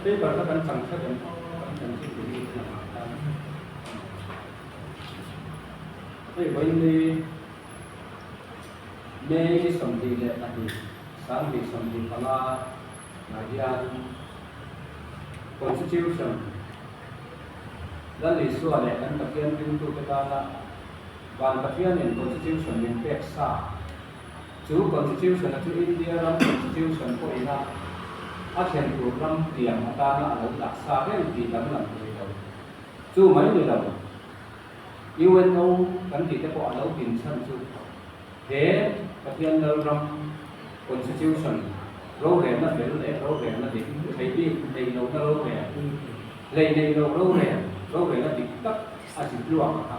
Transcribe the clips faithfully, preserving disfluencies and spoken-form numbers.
Paper kha kan chang ṭhat em aw, kan chang ṭhat em aw, kan chang ṭhat em aw. Hei, vawiin ni May ni sawmhni le pahni, sanghni sawmhni panga, a hian Constitution, Lal Isua le kan Pathian ringtute tana, Van Pathianin Constitution min pek sa. Chu Constitution a chu India ram Constitution pawhin a, a thlen tur ram tiang atana a lo laksa reng tih danglam thei lo. Chu mai ni lo, U N O kan tih te pawh a lo din chhan chu. He Pathian Lalram Constitution, rorelna fel leh rorelna dik, hei bik nei lo na rorel, hlei nei lo rorel, rorelna dik tak a chitluak a kha.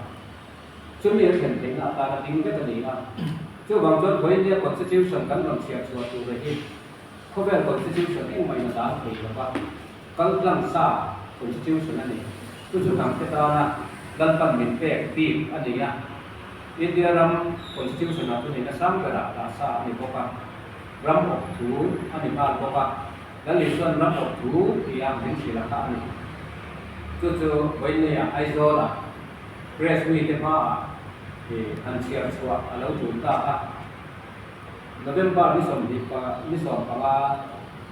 Chumi a thlen theihna atana ding vek a ni a. Chuvang chuan vawiin nia Constitution kan rawn chhiar chhuah tur hi, khawvel Constitution engmah in a dan thei lo va, kal tlang sa Constitution a ni. Chu chu hnam te tana Lalpan min pek bik a ni a. India ram Constitution a chu neina sang bera dah sa a ni bawk a. Ram awp thu a ni nghal bawk a. Lal Isuan ram awp thu tia min hrilh a kha a ni. Chu chu vawiin nia Aizawl a press meet te hma a, eh, han chhiar chhuah a lo tum ta a. November ni sawmhnih pa, ni sawm panga,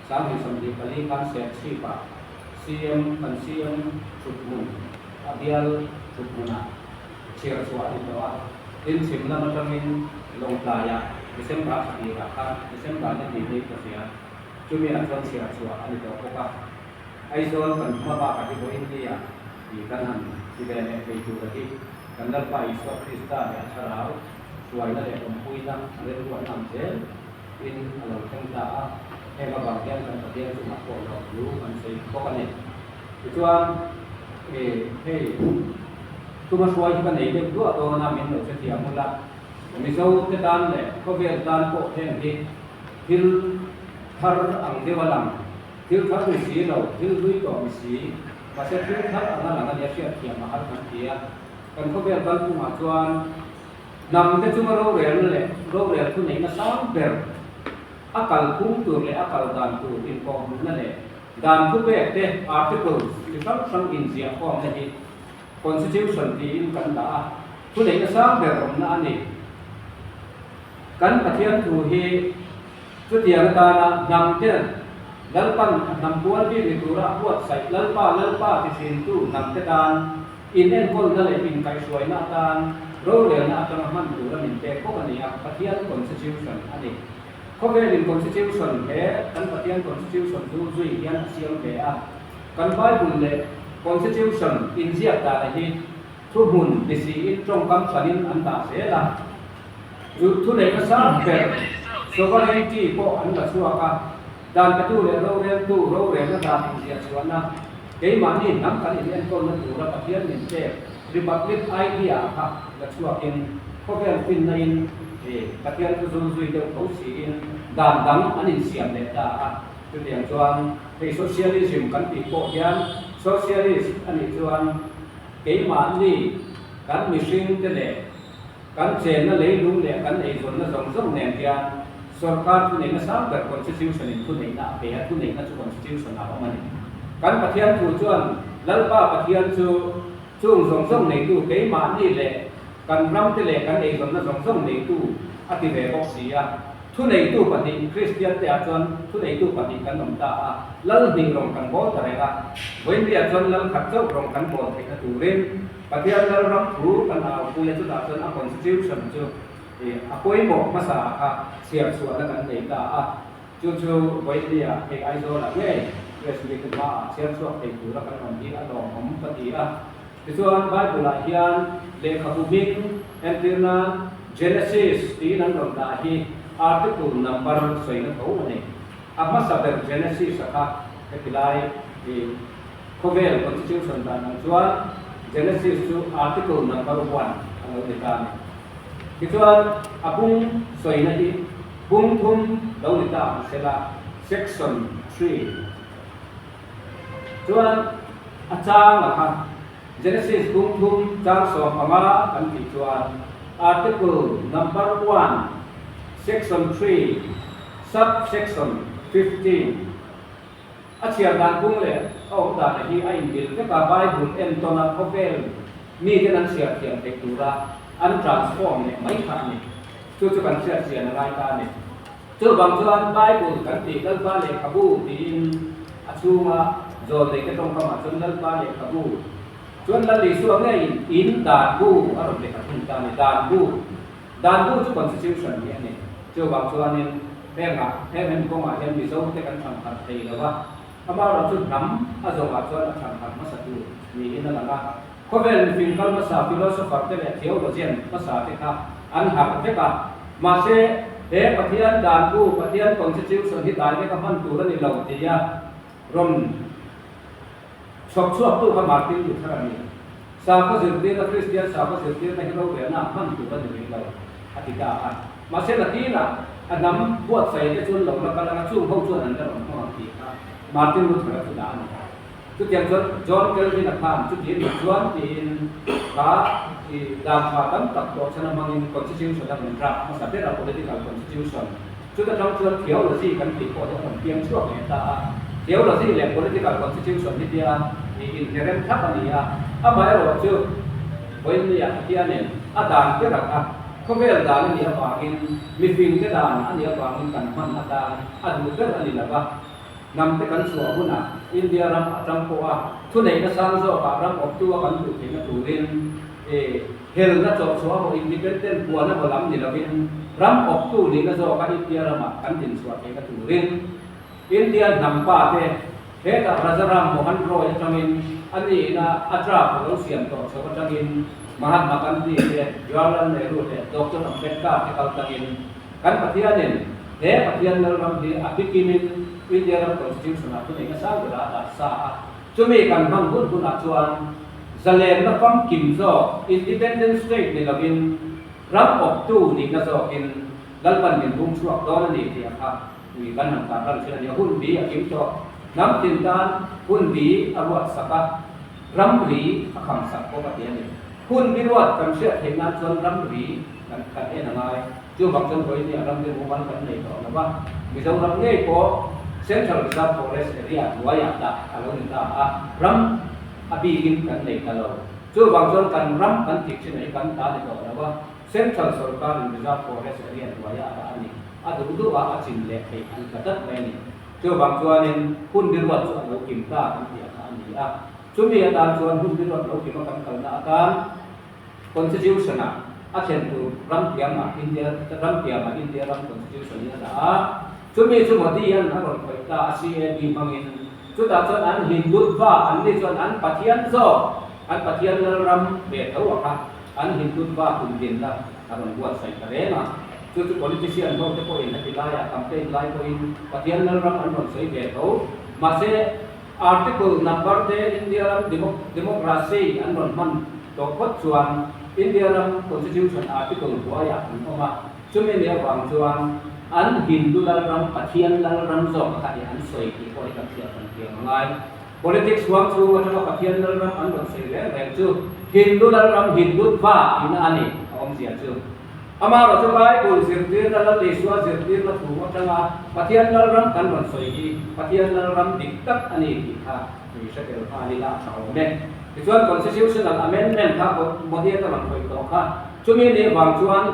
sanghnih sawmhnih pali khan Serchhip a C M, kan C M thut hmun, a bial thut hmuna chhiar chhuah a ni tawh a. Tin, chhim lam aṭangin Lawngtlaiah December thla tirah khan, December ni hnih ni pathum, chumi a chuan chhiar chhuah a ni tawh bawk a. Aizawl kan hma bakah hi vawiin nia, i kan han ti ve leh thei tur a hi, kan Lalpa Isua Krista leh a thlarau hruaina leh awmpuina a remruatna ang zel in a lo thleng ta a, heng avang hian kan Pathian chungah pawh lawmthu kan sawi bawk a ni. Tichuan, e, hei, tuma hruai hi ka nei deuh duah dawn a, min lo hrethiam ula. Mizo te tan leh khawvel tan pawh heng hi thil thar ang deuh a lang. Thil thar ni si lo, thil hlui tawh ni si. Mahse, thil thar anga lang a nia, hriatthiam a har kan ti a. Kan khawvel kalpungah chuan hnam te chunga rorelna leh rorel thuneihna sang ber a kalphung tur leh a kal dan tur inkawkhmuna leh dan thupek te, articles, chi hrang hrang inziah khawmna hi Constitution tiin kan dah a, thuneihna sang ber awmna a ni. Kan Pathian thu hi chutiang atana hnam te, Lalpan a hnam bual bik ni tura a buatsaih, Lalpa, Lalpa ti hrintu hnam te tan inenkawlna leh inkaihhruaina atan rorelna atanga hman tura min pek bawk a ni a, Pathian Constitution a ni. Khawvelin Constitution he kan Pathian Constitution chu zui hian a siam ve a. Kan Bible leh Constitution inziak dan hi thuhmun ni si in ṭawngkam ṭhanin an dah zel a. Chu thuneihna sang ber, sovereignty pawh an la chhuak a. Dan petu leh roreltu, rorelna dan inziah chhuahna, keimahni hnam kan inenkawlna tura Pathian min pek, Republic idea kha la chhuakin, khawvel finna in, eh, Pathian thu zui zui deuh tho si in, dan dang an insiam leh ta a. Chutiang chuan hei socialism kan tih pawh hian, socialist a nih chuan keimahni kan mihring te leh kan chenna leilung leh kan eizawnna zawng zawng nen hian, sorkar thuneihna sang ber Constitution in thuneihna a pe a, thuneihna chu Constitution a awm a ni. Kan Pathian thu chuan, Lalpa Pathian chu chung zawng zawng neitu, keimahni leh kan ram te leh kan eizawnna zawng zawng neitu a ti ve bawk si a. Thuneitu pahnih, Kristian te ah chuan thuneitu pahnih kan awm ta a, lal hnih rawng kan bawl ta reng a. Vawiin nia chuan lal khat chauh rawng kan bawl theihna turin Pathian lalram thu kan aumpui a, chutah chuan a Constitution chu, eh, a pawimawh hmasa kha chhiar chhuahna kan nei ta a. Chu chu vawiin nia hei Aizawlah ngei press meet hmaah chhiar chhuak thei tura kan awm hi a lawmawm ka ti a. Tichuan Bible-ah hian lehkhabu hming entirna Genesis tiin an rawn dah hi article number sawina tho a ni. A hmasa ber Genesis-a kha heti lai, i, khawvel Constitution dan ang chuan Genesis chu article number one a lo ni ta a ni. Tichuan a bung sawina hi bung thum lo ni ta ang sela, section three. Chuan a chang ang kha, Genesis bung thum chang sawm panga kan tih chuan, article number one, section three, subsection fifteen. A chhiar dan kung le a awm dan hi a inbil vek a, Bible entawn a, khawvel miten an chhiar thiam thei tura an transform leh mai kha a nih. Chu chu kan chhiar chian a ngai ta a nih. Chuvang chuan Bible kan tih, Lalpa lehkhabu tiin a chhunga zawlnei te ṭawngkam ah chuan Lalpa lehkhabu. Chuan Lal Isua ngeiin in dan bu a rawn leh a hung ta a ni, dan bu. Dan bu chu constitution hi a ni. Chuvang chuanin hengah, heng heng kawngah hian Mizo te kan ṭhang har thei lo a. Amaherawhchu hnam a zawngah chuan a ṭhang har hmasatu niin a lang a. Khawvel mifing kal hmasa philosopher te leh theologian hmasa te kha an har vek a. Mahse, he Pathian dan bu, Pathian constitution hi dai vek a hman tur a ni lo tia rawn chhawp chhuaktu kha Martin Luther a ni. Sakhaw zirtirna, Kristian sakhaw zirtirna hi rorelna hman tur a ni rih lo a ti ta a. Mahse, nakinah a hnam buatsaite chuan lo la kal ang a, chung ho chuan an la rawn hmang ang tih kha Martin Luther-a chu dah a ni. Chutiang chuan John Calvin-a khan chuti a nih chuan tiin kha i dan ṭha tam tak tawh chhan a hmangin constitution a rawn draft hmasa ber a, political constitution. Chuta ṭang chuan theology kan tih pawh hi a rawn piang chhuak leh ta a. Theology leh political constitution hi tia i inherem thlap a ni a. Amaherawhchu vawiinah hianin a dan ber a kha, khawvel dan a nih avangin, mifingte dan a nih avangin kan hman atan a duh ber a ni lo va. Hnam te kan chhuah hunah India ram aṭang pawha thuneihna sang zawka ram awptu a kan duh theihna turin, e, helna chawh chhuah emaw, independent puan emaw lam ni lovin, ram awptu nihna zawka India ramah kan din chhuah theihna turin, India hnam pa te, hetah Rajaram Mohan Roy aṭangin, a nihna a draft a lo siam tawh chho aṭangin, Mahatma Gandhi te, Jawaharlal Nehru te, Doctor Ambedkar te kal ṭangin, kan Pathianin he Pathian lalram hi a bikimin India ram constitution-a thuneihna sang bera a dah sa a. Chumi kan hmang hun hunah chuan zalenna famkim zawk, independent state ni lovin, ram awptu nihna zawkin Lalpan min hung chhuak dawn a ni tih kha kan han tar ran ṭhin a nia. Hunbi a kim tawh, hnam tin tan hunbi a ruat sak a, ramri a kham sak bawk a ti a ni. Hunbi ruat kan hriat theih nan chuan ramri kan, kan en a ngai. Chuvang chuan vawiinah ramri mumal kan nei tawh lo va. Mizoram ngei pawh Central Reserve Forest area hnuaiah dah a lo ni ta a, ram a bikin kan nei ta lo. Chuvang chuan kan ram kan thik ṭhin a hi kan ta ni tawh lo va. Central sorkarin Reserve Forest area hnuaiah a dah a ni. A duh duh a, a chin leh theih an ta tlat mai a ni. Chuvang chuanin hunbi ruat chu a lo kim ta kan tih a kha a ni a. Chumi atan chuan hunbi ruat lo kima kan kalna atan constitution-a a thlen tur ram tiama India, ram tiama India ram constitution hi a dah a. Chumi chu Modi-an a rawn khawih ta a, C A A hmangin. Chutah chuan an Hindutva an ni chuan an Pathian zawk, an Pathian lalram ve tho a kha, an Hindutva tundinna a rawn buatsaih ta reng a. Chu chu politician ho te pawhin heti laia campaign lai pawhin Pathian lalram an rawn sawi ve tho. Mahse, Article number te India ram demo-, democracy an rawn hman tawh phawt chuan India ram constitution article hnuaiah an awm a. Chumi ni avang chuan an Hindu lalram, Pathian lalram zawk a kha hi an sawi tih pawh hi kan hriat kan thiam a ngai. Politics huang chhung aṭanga Pathian lalram an rawn sawi reng reng chu Hindu lalram, Hindutva tina a ni a awmzia chu. Amaherawhchu Bible zirtirna, Lal Isua zirtirna thu aṭanga Pathian lalram kan rawn sawi hi Pathian lalram dik tak a ni tih kha mi hre tel kha a ni la ṭha awm e. Tichuan constitutional amendment kha Modi-an a rawn khawih tawh kha. Chumi ni vang chuan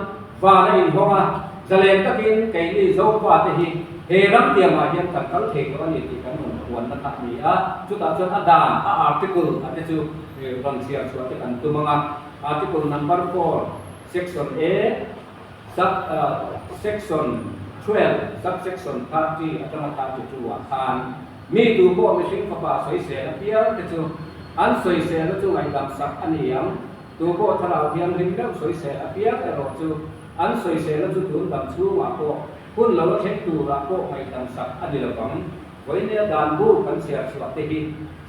vana inhawng a, zalen takin keini Zopa te hi he ram tiama hian kan kal thei tawh a ni tih kan rawn puanna kha a ni a. Chutah chuan a dan, a article a te chu, eh, rawn chhiar chhuah te kan tum ang a. Article number four, section A, sub, uh, section twelve, subsection thirty aṭanga thirty-two-ah khan, mi tu pawh mihring fapa sawisel apiang te chu an sawiselna chu ngaihdam sak a ni ang. Tu pawh Thlarau Thianghlim deuh sawisel apiang erawh chu an sawiselna chu tun dam chhungah pawh hun lo la thleng turah pawh ngaihdam sak a ni lo vang. Vawiina dan bu kan chhiar chhuah te hi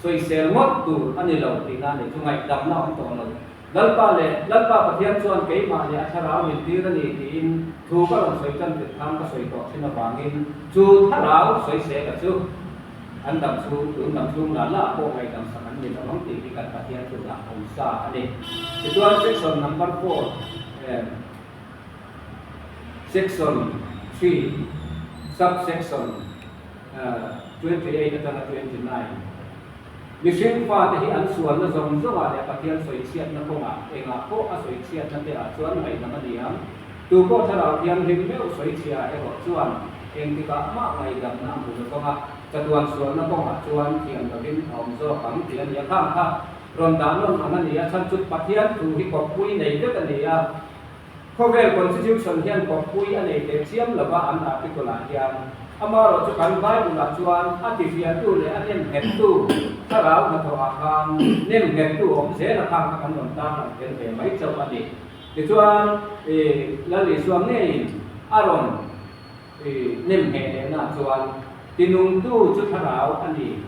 sawisel ngawt tur a ni lo tihna a ni chu, ngaihdamna awm tawh lo. Lalpa le, Lalpa Pathian chuan keimah leh a thlarau min tir a ni tiin thu ka rawn sawi ṭan tirh khan ka sawi tawh ṭhin avangin chu thlarau sawisel a chu an dam chhung, tun dam chhung la la pawh ngaihdam sak an ni lo ang tih hi kan Pathian thu dah awm sa a ni. Tichuan section number four, em, section three, subsection, eh, twenty-eight aṭanga twenty-nine. Mihring fate hi an sualna zawng zawnga le Pathian sawichhiatna kawnga, enga pawh a sawichhiatna te ah chuan ngaidam a ni ang. Tu pawh Thlarau Thianghlim meuh sawichhia erawh chuan engtikah mah ngaidamna a hmu lo vang a. Chatuan sualna kawngah chuan thiam lovin a awm zawk ang tih a ni a. Khang kha rawn dah nawn ang a ni a, chhan chu Pathian thu hi kawppui nei vek a ni a. Khawvel constitution hian kawppui a nei teh chiam lo va, an article-ah hian. Amaherawhchu kan Bible-ah chuan a tifiahtu leh a nemnghettu Thlarau hnathawhah khan nemnghettu awm zel a, khang kha kan rawn tarlang tel ve mai chauh a ni. Tichuan, eh, Lal Isua ngeiin a rawn, eh, nemnghet lehna chuan, tinungtu chu Thlarau a ni.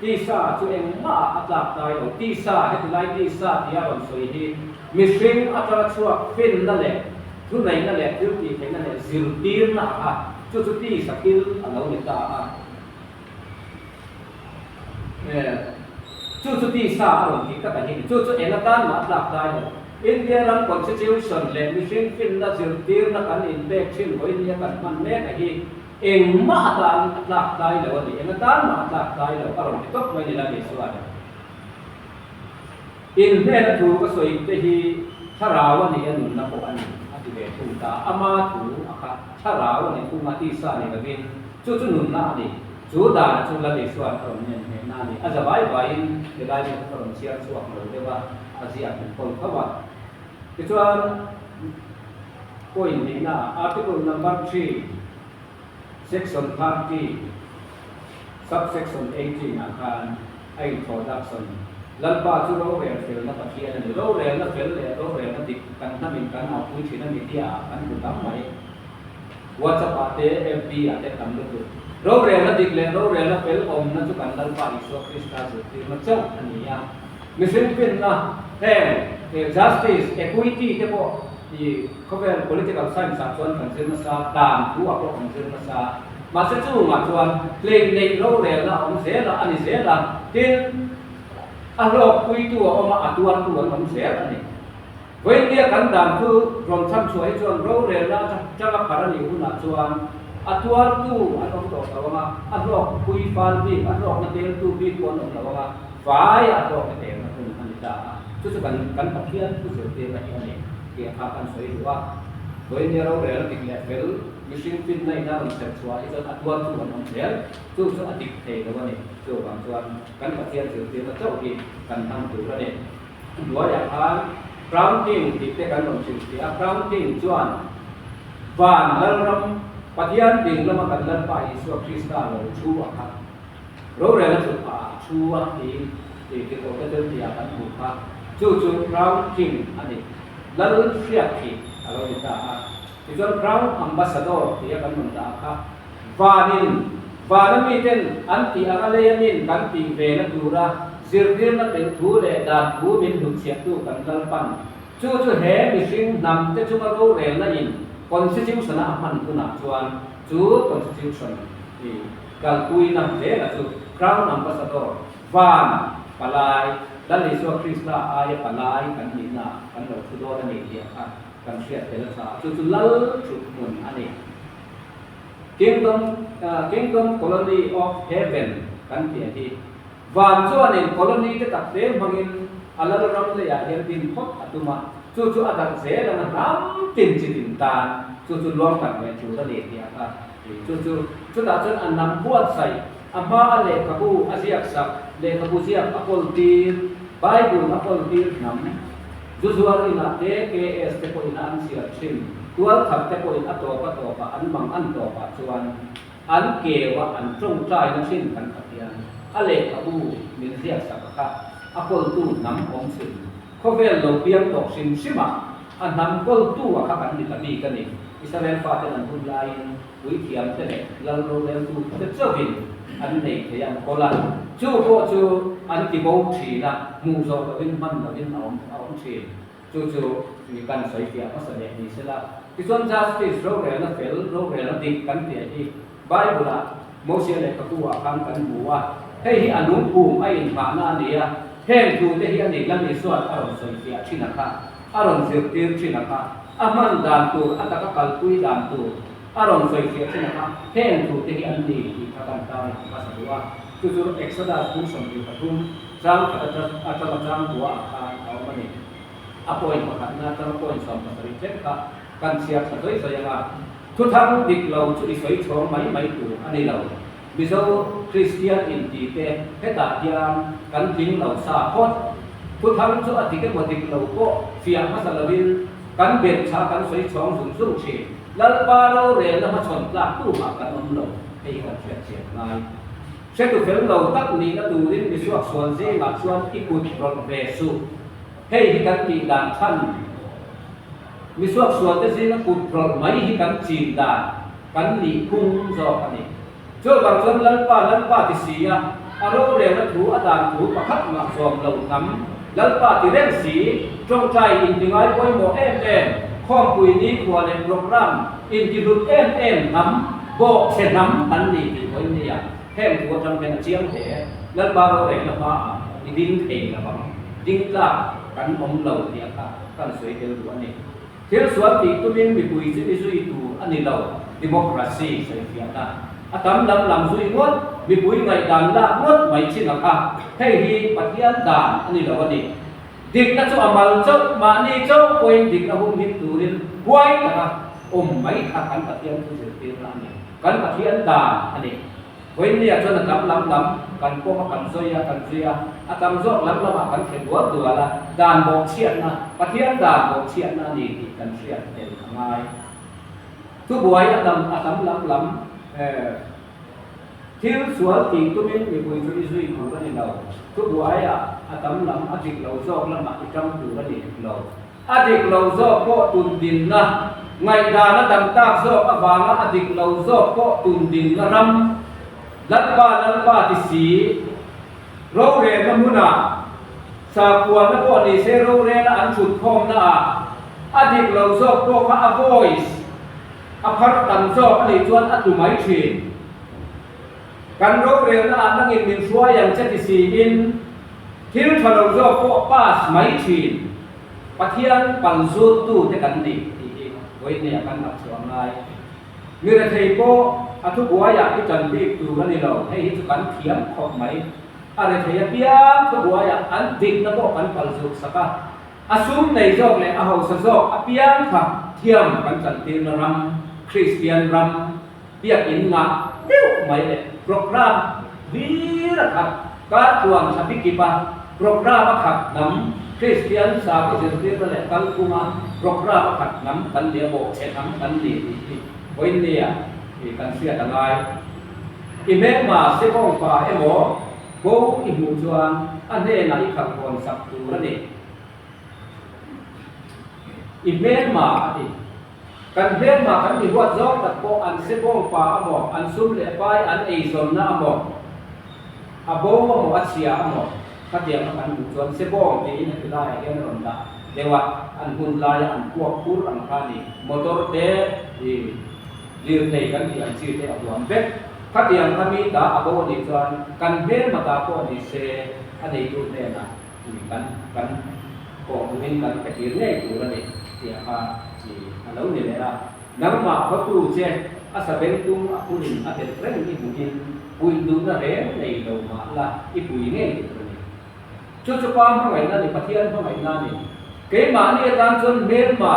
Tisa chu engmah a tlak tai lo. Tisa, hetulai tisa tia rawn sawi hi mihring atanga chhuak finna leh thuneihna leh thil tih theihna leh zirtirna a, chu chu tisa thil a lo ni ta a. Eh, chu chu tisa a rawn tih tak a ni. Chu chu eng atan mah a tlak tai lo. India ram constitution leh mihring finna zirtirna kan inpek ṭhin vawiin nia kan hman mek a hi engmah atan a tlak tai lo a ni. Eng atan mah a tlak tai lo a rawn ti tawp mai ni Lal Isua. In hnena thu ka sawi te hi Thlarau a ni a, nunna pawh a ni a ti ve thung ta. Ama thu a kha Thlarau a ni thung a, tisa ni lovin chu chu nunna a ni. Chu dana chu Lal Isuan a rawn nemnghehna a ni. A zavai vaiin helai hi ka rawn chhiar chhuak lo deuh a, a ziak min pawl tho a. Tichuan, point nihna, article number three, section thirty, subsection eighteen-ah khan a introduction. Lalpa chu rorel felna Pathian a ni. Rorelna fel leh rorelna dik kan hnamin kan aupui ṭhin a ni tia kan hmu tam mai. WhatsApp-ah te, F B-ah te tam lutuk. Rorelna dik leh rorelna fel awmna chu kan Lalpa Isua Krista zirtirna chauh a ni a. Mihring finna, heng, eh, justice, equity te pawh, i, khawvel political science-ah chuan kan zir nasa, dan thu-ah pawh kan zir nasa. Mahse, chungah chuan hleinem rorelna a awm zel a, a ni zel a. Tin, a hlawkpuitu a awm a, a tuartu an awm zel a ni. Vawiin nia kan dan thu rawn chhan chhuah hi chuan rorelna aṭanga phar a nih hunah chuan a tuartu an awm tawh lo ang a, a hlawkpui fal bik, a hlawkna teltu bik pawh an awm lo ang a, vai a hlawkna telna hun a ni ta a. Chu chu kan, kan Pathian thu zirtirna hi a ni tih kha kan sawi duh a. Vawiin nia rorelna dik leh fel, mihring finna ina rawn chher chhuah hi chuan a tuartu an awm zel, chu chu a dik thei lo a ni. Chuvang chuan kan Pathian zirtirna chauh hi kan hmang tur a ni. Hnuaiah khan crown king tih te kan rawn hrilh si a, crown king chuan van lalram Pathian ding lama kan Lalpa Isua Krista lo thu a kha. Rorelna chu a thu a ti, ti, ti ko ka tel tia kan hmu kha. Chu chu crown king a ni. Lal hriat thih a lo ni ta a. Tichuan crown ambassador tia kan rawn dah kha. Vanin, vana miten an tih anga leia min kan tih ve na tura zirtirna tel thu leh dan thu min hnutchhiattu kan Lalpan. Chu chu he mihring hnam te chunga rorelna in constitution-a a hman hunah chuan chu constitution hi kalpui nam zela chu crown ambassador, van palai, Lal Isua Krista aia palai kan nihna kan lo thu dawn a ni tih kha kan hriat tel a ṭha. Chu chu lal thut hmun a ni. Kingdom, ah, Kingdom Colony of Heaven kan tih a hi. Van chuanin colony te tak te hmangin a lal ram leiah hian din phawt a tum a. Chu chu a dak zel ang a, hnam tin chi tin tan. Chu chu luang tak mai tur a ni tih kha. Chu chu, chutah chuan a hnam buatsaih, a hma a lehkhabu a ziak sak, lehkhabu ziak a pawl tir, Bible a pawl tir hnam, Zuzuar inah te, K S te pawhin an chhiar ṭhin, Tualthar te pawhin a tawp a tawp a, an mang an tawpah chuan an keu a, an ṭawngṭaina ṭhin kan Pathian a lehkhabu min ziak sak a kha, a pawltu hnam awm ṭhin, khawvel lo piang tawk hrim hrima a hnam kawltu a kha kan ni ta bik a ni. Israel faten an hun laiin puithiam te leh lal roreltu te chauhin an nei thei an kawl a. Chu pawh chu an tibo ṭhin a, hmuh zawh lovin hman lovin a awm, a awm ṭhin. Chu chu kan sawi fiah hmasa leh ni sela. Tichuan justice, rorelna fel, rorelna dik kan tih hi Bible-a Mosia lehkhabu-ah khan kan hmu a. Hei hi a lungpum a innghahna a ni a. Heng thu te hi a ni Lal Isuan a rawn sawi fiah ṭhin a kha, a rawn zirtir ṭhin a kha. A hman dan tur, a taka kalpui dan tur, A rawn sawi ṭheh chin a kha, heng thu te hi an ni tih kha kan tarlang hmasa duh a. Chu chu Exodus bung sawmhnih pathum, chang khat a ṭan, a ṭan a chang kua a khan a awm a ni. A point pakhatna chang point sawm pasarih chen kha kan chhiar ṭha zawi zawi ang a. Thuthang dik lo chu i sawi chhawng mai mai tur a ni lo. Mizo Kristian inti te hetah hian kan tling lo sa phawt. Thuthang chu a dik emaw dik lo pawh fiah hmasa lovin kan bel ṭha kan sawi chhawng zung zung ṭhin. Lalpa rorelna hmachhawn tlaktu mah kan awm lo, hei kan hriat chian ngai. Hretu fel lo tak nihna turin mi suaksual zingah chuan i kut rawlh ve suh. Hei hi kan tih dan ṭhan. Mi suaksual te zinga kut rawlh mai hi kan chin dan, kan nih phung zawk a ni. Chuvang chuan Lalpa, Lalpa ti si a, a rorelna thu, a dan thu pakhat mah zawm lo hnam. Lalpa ti reng si, ṭawngṭai inti ngai pawimawh em em, khawmpui ni khua leh program inti hlut em em hnam, bawhchhe hnam kan ni tih pawh in nia. Heng thu aṭang hian a chiang hle, Lalpa rorelna hmaah i ding thei lo vang, ding tlak kan awm lo tih kha kan sawi tel duh a ni. Thil sual tih tumin mipui chu i zui tur a ni lo, democracy sawi fiahna. A tam lam lam zui ngawt, mipui ngaihdan lak ngawt mai chin a kha, hei hi Pathian dan a ni lo a ni. Dikna chu a mal chauh, mahni chauh pawhin dikna humhim turin buai taka awm mai kha kan Pathian thu zirtirna a ni. Kan Pathian dan a ni. Vawiin nia chuan a tam lam lam kan pawm a, kan zawi a, kan zui a, a tam zawk lam lamah kan hre dual dual a, dan bawhchhiatna, Pathian dan bawhchhiatna a ni tih kan hriat tel a ngai. Thubuai a tam, a tam lam lam, eh, thil sual tih tumin mipui chu i zui tur a ni lo. Thubuaia a tam lam a dik lo zawk lamah i ṭang tur a ni lo. A dik lo zawk pawh tundinna, ngaihdan a dam tak zawk avanga a dik lo zawk pawh tundinna ram, Lalpa, Lalpa ti si, rorelna hmuna, sakhuana pawh ni se rorelna an ṭhutkhawmna a, a dik lo zawk pawh kha a voice a phar tam zawk a nih chuan a tu mai ṭhin. Kan rorelna ah nangin min hruai ang che ti siin, thil ṭha lo zawk pawh pass mai ṭhin. Pathian pal zuttu te kan ni tih hi vawiin nia kan mak chhuah ngai. Mi rethei pawh a thubuaiah i ṭan bik tur a ni lo, hei hi chu kan thiam khawp mai. A rethei apiang thubuaiah an dikna pawh kan pal zut sak a. A sum nei zawk leh a hausa zawk apiang kha thiam kan chantirna ram, Kristian ram, biak in ngah deuh mai leh program hlir a khat, kar tluan ṭha bikipa program a khat hnam, Kristian sakhuo zirtirna leh kalphunga program a khat hnam kan ni a, bawhchhe hnam kan ni tih hi vawiin nia kan hriat a ngai. I hmelma sebawngpa emaw bo i hmuh chuan a hnenah i khalh hawn sak tur a ni. I hmelma a ti. Kan hmelma kan mi huat zawng tak pawh an sebawngpa emaw, an sum leh pai an eizawnna emaw, a bo emaw, a chhia emaw, khatiang a kan hmuh chuan sebawng tiin a ti lai hian a rawn dah deuh a, an hun laia an puak phur ang kha a ni. Motor te, i, lirthei kan tih ang chi te a huam vek. Khatiang kha mi ta a bo a nih chuan kan hmelma ta pawh ni se a neitu hnenah kan, kan kawng hmingin kan pe tir ngei tur a ni tih kha a lo ni leh a. Nangmah khawtu che, a sabengtung a phurin a bet reng i hmuhin, puitluhna reng nei lo mah la i pui ngei tur a ni. Chu chu Pa hmangaihna ni, Pathian hmangaihna ni. Keimahni atan chuan hmelma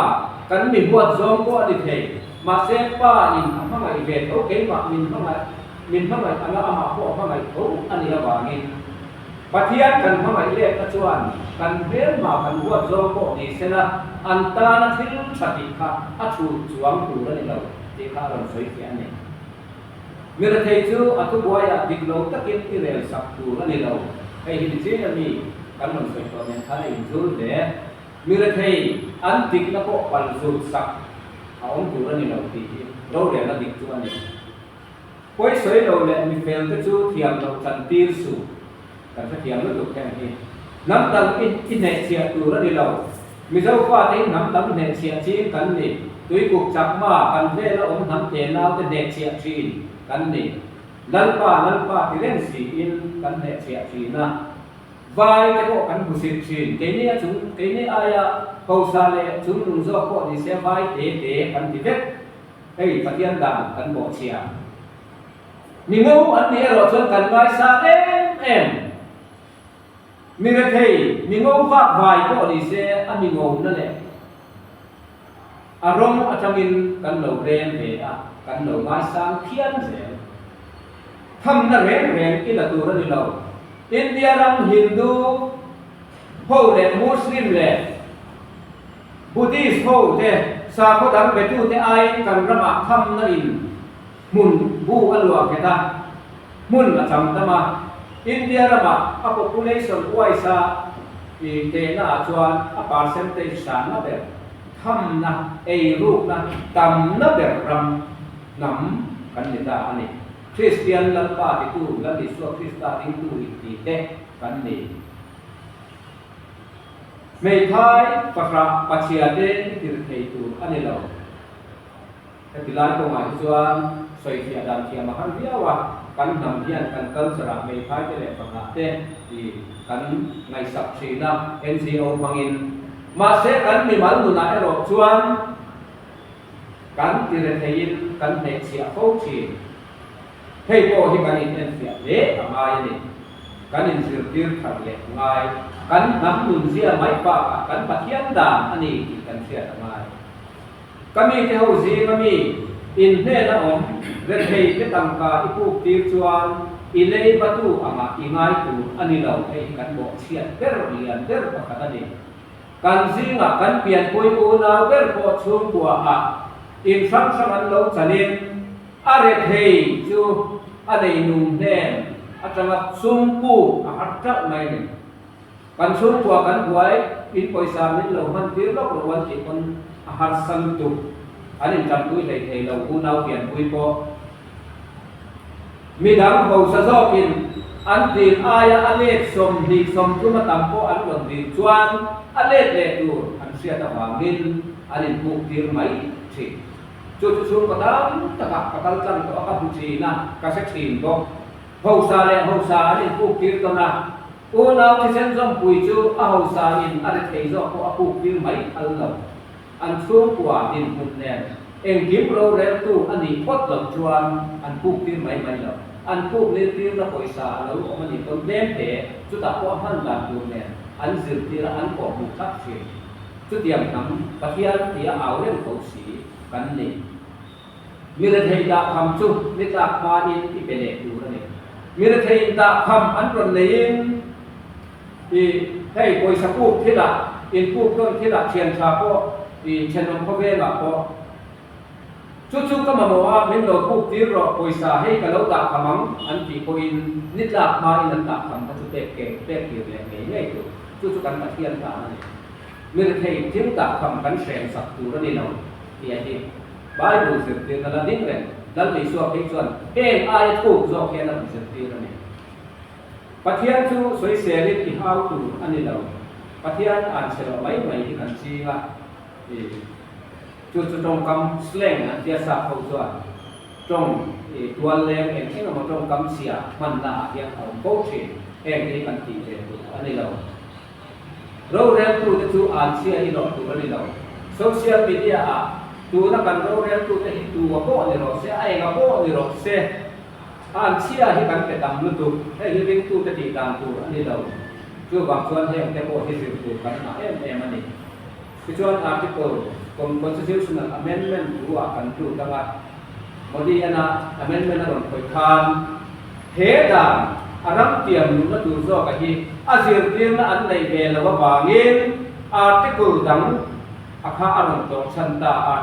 kan mi huat zawng pawh a ni thei. Mahse, Pain a hmangaih ve tho, keimah min hmangaih, min hmangaih ang a, amah pawh a hmangaih tho a nih avangin, Pathian kan hmangaih lekna chuan kan hmelma kan huat zawng pawh ni sela, an tana thil ṭha tih kha a ṭhut chuang tur a ni lo tih kha a rawn sawi fiah a ni. Mi rethei chu a thubuaiah dik lo takin i rel sak tur a ni lo. Hei hi ni chin a mi kan rawn sawi tawh nen khan a inzul hle. Mi rethei an dikna pawh pal zut sak a awm tur a ni lo tih hi rorelna dik chu a ni. Pawisawi lo leh mi fel te chu thiam lo chantir suh. Kan hrethiam lutuk heng hi. Hnam dang i, i hnehchhiah tur a ni lo. Mizo fate hi hnam dang hnehchhiah chin kan ni. Tuikuk, Chakma, kan vela awm hnam te naute hnehchhiah ṭhin kan ni. Lalpa, Lalpa ti reng siin kan hnehchhiah ṭhin a. Vai te pawh kan hmusit ṭhin. Keini a chung, keini aia hausa leh chungnung zawk pawh ni se, vai te te kan ti vek. Hei, Pathian dan kan bawhchhia. Mi ngo an ni erawh chuan kan ngaisang em em. Mi rethei, mi ngo vak vai pawh ni se, a mi ngona leh a rawng aṭangin kan lo rem ve a, kan lo ngaisang phian zel. Thamna reng reng i la tur a ni lo. India ram Hindu ho leh Muslim leh Buddhist ho te, sakhaw dang betute aiin kan rama thamna in hmun bu a luah nghet a, hmun a chang tam a. India rama a population wise-a i tehna ah chuan a percentage sanna ber, thamna, eirukna tamna ber ram hnam kan ni ta a ni. Kristian Lalpa titu, Lal Isua Krista ringtu inti te kan ni. Hmeithai fahra pachhia te i tir thei tur a ni lo. Heti lai kawngah hi chuan sawi thiah dan thiam a har viau a, kan hnam hian kan culture-ah hmeithai te leh fahra te i kan ngaihsak ṭhin a, N G O hmangin. Mahse, kan mimal nunah erawh chuan kan ti retheiin kan hnehchhiah fo ṭhin. Hei pawh hi kan inenfiah hle a ngai a ni. Kan inzirtir thar leh a ngai. Kan hnam nunzia mai bakah kan Pathian dan a ni tih kan hriat a ngai. Ka mite ho zinga mi in hnena awm, rethei te tangka i puktir chuan i leibatu anga i ngai tur a ni lo, hei hi kan bawhchhiat ber lian ber pakhat a ni. Kan zingah kan pianpui unau ber pawh chhungkuaah in hrang hrang an lo chanin, a rethei chu a nei nung hnem aṭanga sum puk a har ṭauh mai a ni. Kan chhungkua kan buai, in pawisa min lo hman tir lawk rawh an tih pawn a harsa lutuk. An inṭanpui hlei thei lo, unau pianpui pawh. Midang hausa zawkin an dil aia a let sawmhnih sawmthum a tam pawh an rawn dil chuan, a let leh tur an hriat avangin an inpuk tir mai ṭhin. Chu chu chhungkaw tam takah ka kal tlang tawh a, ka hmu ṭhin a, ka hre ṭhin bawk. Hausa leh hausa an inpuk tir tawn a, unau thisen zawmpui chu a hausain a rethei zawk pawh a puk tir mai thal lo. An chhungkua dinhmun nen engkim roreltu a nih phawt lo chuan an puk tir mai mai lo. An puk lirtirna pawisa a lo awm a ni pawn tlem hle, chutah pawh a hman dan tur nen an zirtir a, an kawhhmuh thlak ṭhin. Chutiang hnam Pathian tia au reng tho si kan ni. Mi rethei dah kham chu ni tlak hmain i pe leh tur a ni. Mi rethei in dah kham an rawn neiin, i, hei pawisa puk thilah, inpuk tawn thilah ṭhian ṭha pawh, i, ṭhenawm khawvelah pawh. Chu chu ka mamawh a, min lo puk tir rawh, pawisa hei ka lo dah kham ang, an tih pawhin ni tlak hmain an dah kham kha chu pek ke, pek tir leh ngei ngei tur. Chu chu kan Pathian dan a ni. Mi rethei thil dah kham kan hreng sak tur a ni lo, tia hi Bible zirtirna la ding reng, Lal Isua phei chuan heng aia thuk zawk hian a rawn zirtir a ni. Pathian chu sawiselin i hau tur a ni lo. Pathian an se lo mai mai hi kan zing a. I, chu chu ṭawngkam slang an tia sa ho chuan ṭawng, i, tual leng eng eng emaw ṭawngkam sia hmanna ah hian a awm fo ṭhin. Heng hi kan tih ve tur a ni lo. Roreltute chu an chhia hi lawk tur a ni lo. Social media-ah tuna kan roreltute hi tua pawh ni rawh se, a enga pawh ni rawh se, an chhia hi kan pe tam lutuk. Hei hi ringtute tih dan tur a ni lo. Chuvang chuan hengte pawh hi zir tur kan ngah em em a ni. Tichuan article, con-, constitutional amendment thu-ah kan lut ang a, Modi-an amendment a rawn khawih khan, he dan a ram tiam luhna tur zawk a hi a zirtirna an nei ve lo avangin article dang a kha a rawn tawk chhan ta a.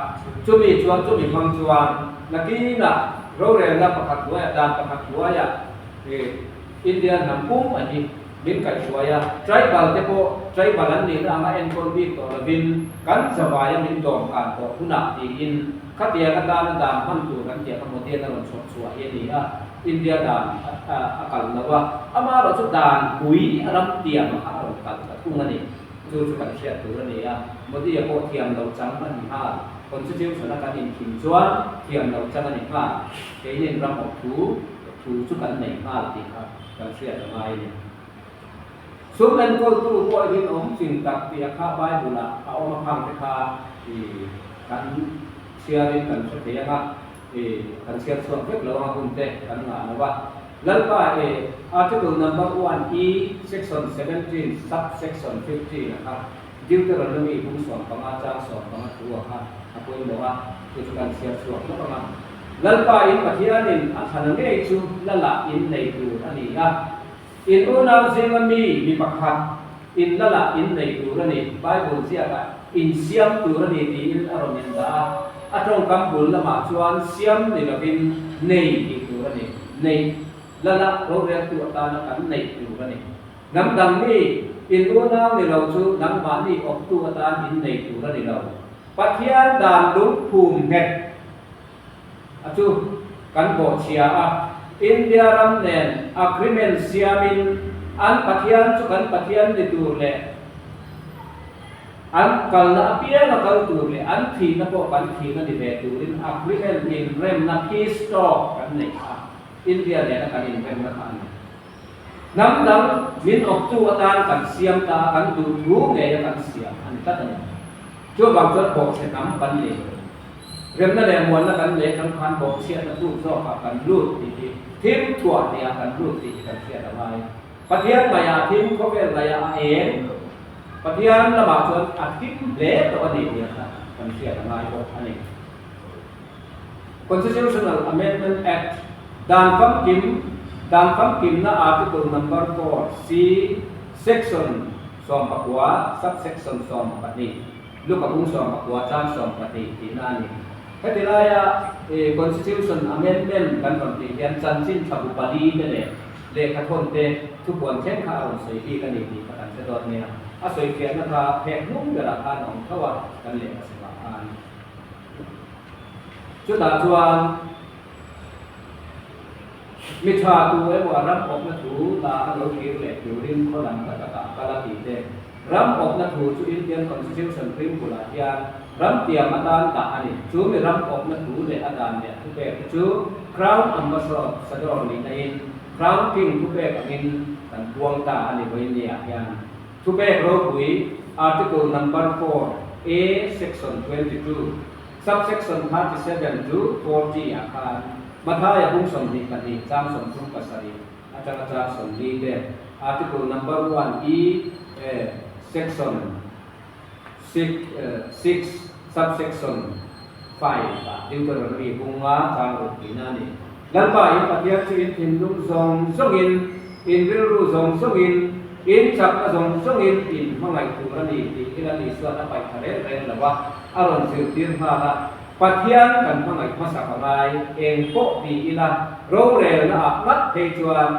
Chumi chuan, chumi hmang chuan nakinah rorelna pakhat hnuaiah, dan pakhat hnuaiah, eh, India hnam pum a hi min kaihhruai a, tribal te pawh, tribal an nihna anga enkawl bik tawh lovin, kan zavaia min dawm kan tawh hunah tiin, khatiang atana dan hman tur kan tih kha Modi-an a rawn chhawp chhuah hi a ni a, India dan a, a, a kal lo a, amaherawhchu dan pui a ram tiam a kha a rawn kal ta thung a ni. Chu chu kan hriat tur a ni a, Modi-a pawh thiam lo chang a ni nghal, constitution-a kan inkhim chuan thiam lo chang a ni nghal, keinin ram awp thu, thu chu kan nei nghal tih kha kan hriat a ngai a ni. Sum enkawltu pawh rinawm chin tak tih a kha Bible-ah a awm a, khang te kha i kan Siamin kan hre thei ang a, e, kan siar chhuak vek lo ang a, hun te kan ngah lo a. Lalpa, e, Article number one E, section seventeen, subsection fifteen a kha, Deuteronomy bung sawm panga chang sawm panga thu a kha a poimaw a, chu chu kan siar chhuak vek ang a. Lalpa in Pathianin a thlan ngei chu lala in nei tur a ni a. In unau zinga mi, mi pakhat in lala in nei tur a ni, Bible ziaka in siam tur a ni tiin a rawn indah a. A ṭawngkam bul lamah chuan siam ni lovin nei tih tur a ni. Nei, lala roreltu atana kan nei tur a ni. Hnam dang mi in unau ni lo chu nangmahni awptu atan in nei tur a ni lo. Pathian dan lungphum nghet a chu kan bawhchhia a. India ram nen agreement siamin an Pathian chu kan Pathian ni tur leh an kalna apianga kal tur leh an thihna pawh kan thihna ni ve turin agreement inremna, peace talk kan nei a. India nena kan inremna kha a ni. Hnam dang min awptu atan kan siam ta, kan duh thu ngeia kan siam a ni tlat a ni. Chu vang chuan bawhchhe hnam kan nei. Remna leh muanna kan nei khan khan bawhchhiatna thu zawka kan lut tih hi, thim thuah nia kan lut tih hi kan hriat a ngai. Pathian ngaia thim, khawvel ngaia a eng, Pathian lamah chuan a thim hle tawh a ni nia kha kan hriat a ngai bawk a ni. Constitutional Amendment Act, dan famkim, dan famkimna Article number four C, section sawm pakua, subsection sawm pahnih, Luka bung sawm pakua chang sawm pahnih tihna a ni. Heti laia, eh, Constitution Amendment kan rawn tih hian chanchin ṭha bu pali te leh lehkhathawn te thupuan thleng kha a rawn sawi bik a ni tih kha kan hre dawt nia. A sawi fiahna kha phek hnung berah khan a awm tho a, kan lehkha sungah khan. Chutah chuan mi ṭha tu emaw a ram awpna thu ta a lo thlir leh turin khaw lam khat a kal a tih te, ram awpna thu chu Indian Constitution hring bulah hian ram tiam atan dah a ni. Chu mi ram awpna thu leh a dan leh a thupek te chu Crown Ambassador nihnain Crown King thupek angin kan puang ta a ni vawiinah hian. Thupek ropui, Article number four A, section twenty-two, subsection thirty-seven to forty a khan, Mathaia bung sawmhnih pahnih chang sawmthum pasarih aṭanga chang sawmli te, Article number one E, eh, section six, eh, six, subsection five a, Deuteronomy bung nga chang ruk tihna a ni. Lalpa in Pathian chu in thinlung zawng zawngin, in rilru zawng zawngin, in chakna zawng zawngin in hmangaih tur a ni tih Lalpa Isuan a paih thar reng reng lo a, a rawn zirtir nghal a. Pathian kan hmangaih hmasa ka ngai, eng pawh ti ila, rorelna ah ngat phei chuan,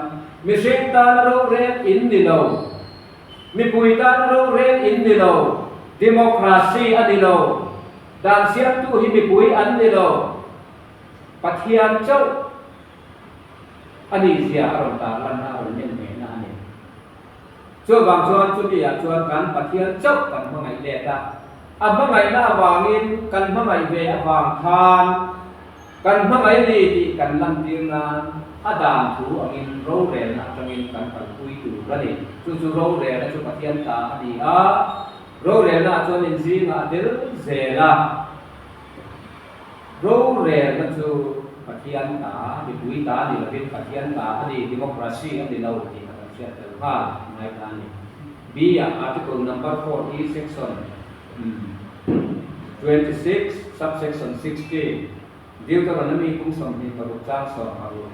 mihring tana rorel in ni lo. Mipui tan rorel in ni lo, democracy a ni lo, dan siamtu hi mipui an ni lo, Pathian chauh a ni zia a rawn tarlanna, a rawn menmehna a ni. Chuvang chuan chutiah chuan kan Pathian chauh kan hmangaih let a, a hmangaihna avangin kan hmangaih ve avang khan, kan hmangaih ni tih kan lantir nan, a dan thu angin rorelna aṭangin kan kalpui tur a ni. Chu chu rorelna chu Pathian ta a ni a, rorelna chuan in zingah a del zel a. Rorelna chu Pathian ta, mipui ta ni lovin Pathian ta a ni, democracy a ni lo tih kha kan hriat tel nghal ngai ta a ni. B-ah Article number four E, section, hmm, twenty-six, subsection sixteen, Deuteronomy bung sawmhnih paruk chang sawm paruk.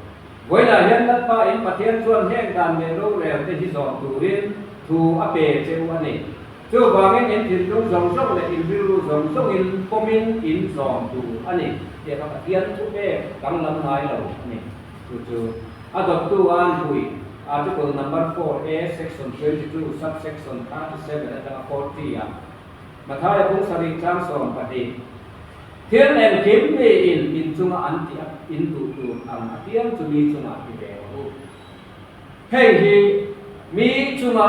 Vawiinah hian Lalpa in Pathian chuan heng dan leh rorel te hi zawm turin thu a pe cheu a ni. Chuvangin in thinlung zawng zawng leh in rilru zawng zawngin pawmin in zawm tur a ni. Tia kha Pathian thupek danglam ngai lo a ni. Chu chu a dawttu a an pui, Article number four A, section twenty-two, subsection thirty-seven aṭanga forty a. Mathaia bung sarih chang sawm pahnih. Thil engkim niin in chunga an tih a, in duh tur ang a tiang chu mi chungah ti ve rawh u. Hei hi mi chunga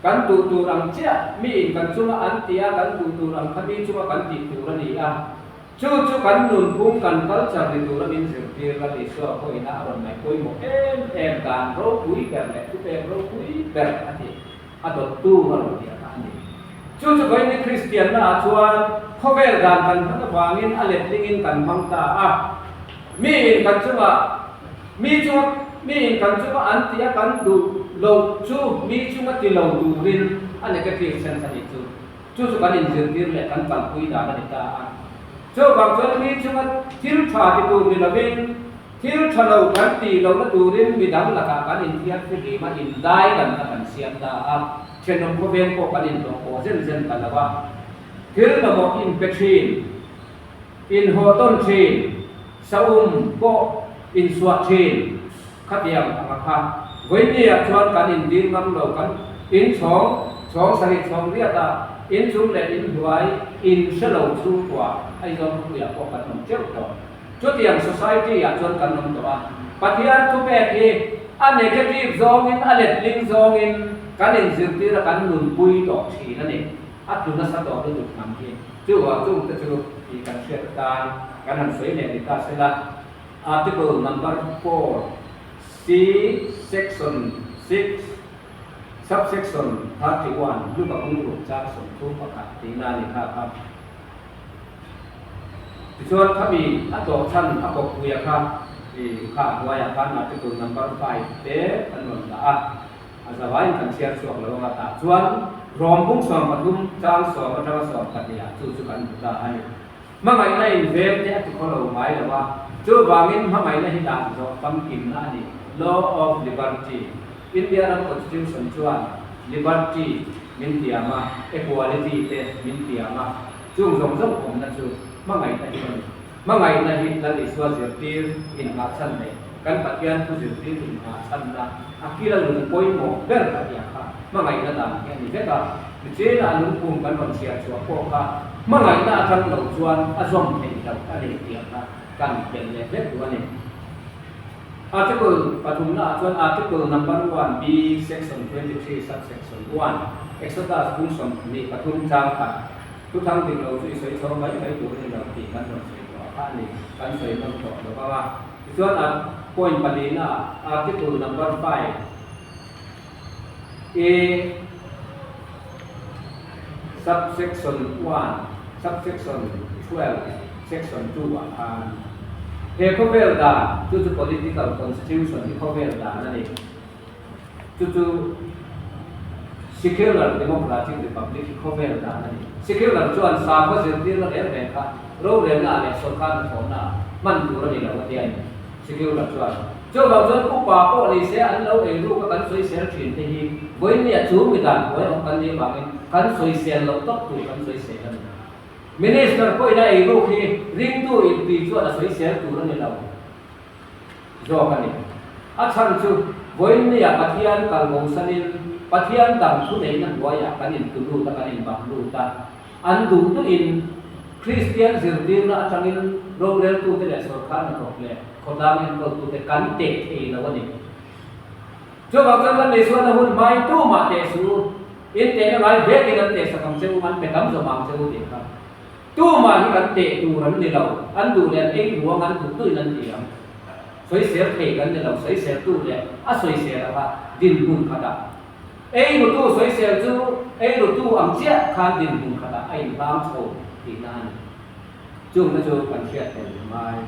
kan duh tur ang chiah, miin kan chunga an ti a, kan duh tur ang kha mi chunga kan tih tur a ni a. Chu chu kan nunphung, kan culture ni tura min zirtir Lal Isua pawhin a rawn ngaih pawimawh em em dan ropui ber leh thupek ropui ber a ti. A dawttu a rawn ti a kha a ni. Chu chu vawiin Christian-na chuan khawvel dan kan hman avangin a letlingin kan hmang ta a. Miin kan chunga, mi chu, miin kan chunga an tia kan duh lo chu mi chunga ti lo turin a negative sense a ni chu. Chu chu kan inzirtir leh kan kalpui dan a ni ta a. Chuvang chuan mi chunga thil ṭha ti tur ni lovin, thil ṭha lo kan ti lohna turin midang lakah kan inthiar fihlim a, indai danna kan siam ta a. Ṭhenawm khawveng pawh kan inhlawh pawh zen zen ta lo a. Thil mamawh inpe ṭhin, inhawh tawn ṭhin, sa um pawh insuah ṭhin, khatiang ang a kha. Vawiinah chuan kan indil ngam lo, kan in chhawng, chhawng sarih chhawng riata, in chung leh in hnuai, in hre lo chhungkua, Aizawl khawpuiah pawh kan awm teuh tawh. Chutiang society-ah chuan kan awm tawh a. Pathian thupek hi a negative zawngin, a letling zawngin kan inzirtir a, kan nunpui tawh ṭhin a ni. A tlu nasa tawh lutuk hnam hi. Chu a chungte chu i kan hriat tan kan han sawi leh ni ta sela. Article number four, C, section six, subsection thirty-one, Luka bung ruk chang sawmthum pakhat tihna a ni kha kha. Tichuan khami a tawp chhan a kawppui a kha, i kha hnuaiah khan article number five te kan rawn dah a. A zavaiin kan chhiar chhuak lo anga tah chuan Rom bung sawm pathum chang sawm aṭanga sawm pahnih ah chu chu kan hmu ta a ni. Hmangaihna inveng te a ti khawlo ngai lo a. Chuvangin hmangaihna hi dan zawk famkimna a ni. Law of liberty. India ram constitution chuan liberty min tiam a, equality te min tiam a. Chung zawng zawng awmna chu hmangaihna hi a ni. Hmangaihna hi Lal Isua zirtir inhmahchhan leh kan Pathian thu zirtir inhmahchhanna a kila lung pawimawh ber a tia kha hmangaihna dan hi a ni vek a. Nichina a lungpum kan rawn chhiar chhuah pawh kha hmangaihna aṭang lo chuan a zawm thei lo a ni tia kha kan tel leh vek duh a ni. Article pathumna ah chuan article number one B, section twenty-three, subsection one, Exodus bung sawmhnih pathum chang khat, thuthang dik lo chu i sawi chho mai mai tur a ni lo tih kan rawn sawi tawh a kha a ni, kan sawi nawn tawh lo vang a. Tichuan a point palina, article number five, A, subsection one, subsection twelve, section two ah khan he khawvel dan, chu chu political constitution hi khawvel dan a ni. Chu chu secular democratic republic hi khawvel dan a ni. Secular chuan sakhaw zirtirna reng reng kha rorelna leh sawrkarna thawhna hman tur a ni lo a tia a ni. Secular chuan. Chuvang chuan upa pawh ni se an lo ei ruk a, kan sawisel ṭhin te hi vawiin nia chu mi dan buai awm kan ni vangin kan sawisel loh tawk tur kan sawisel a ni. Minister pawhin a ei ruk hi ringtu inpi chuan a sawisel tur a ni lo zawk a ni. A chhan chu vawiin nia Pathian kalbosanin Pathian dam thuneihna hnuaiah kan intu lut a, kan inbang lut a. An duh duhin Kristian zirtirna aṭangin roreltute leh sawrkar hnathawk leh khawtlang enkawltute kan teh thei lo a ni. Chuvang chuan kan Isua na hun hmai tumah teh suh, in tehna ngai vekin an teh sak ang che u, an pe tam zawm ang che u tih kha. Tumah hi kan teh tur an ni lo, an duh leh an ei ruang an duh duhin an ti ang. Sawisel thei kan ni lo, sawiseltu leh a sawisel a kha dinhmun khatah. Ei rutu sawisel chu, ei rutu ang chiah khan dinhmun khatah a inhlang chho tihna a ni. Chungte chu kan hriat tel mai.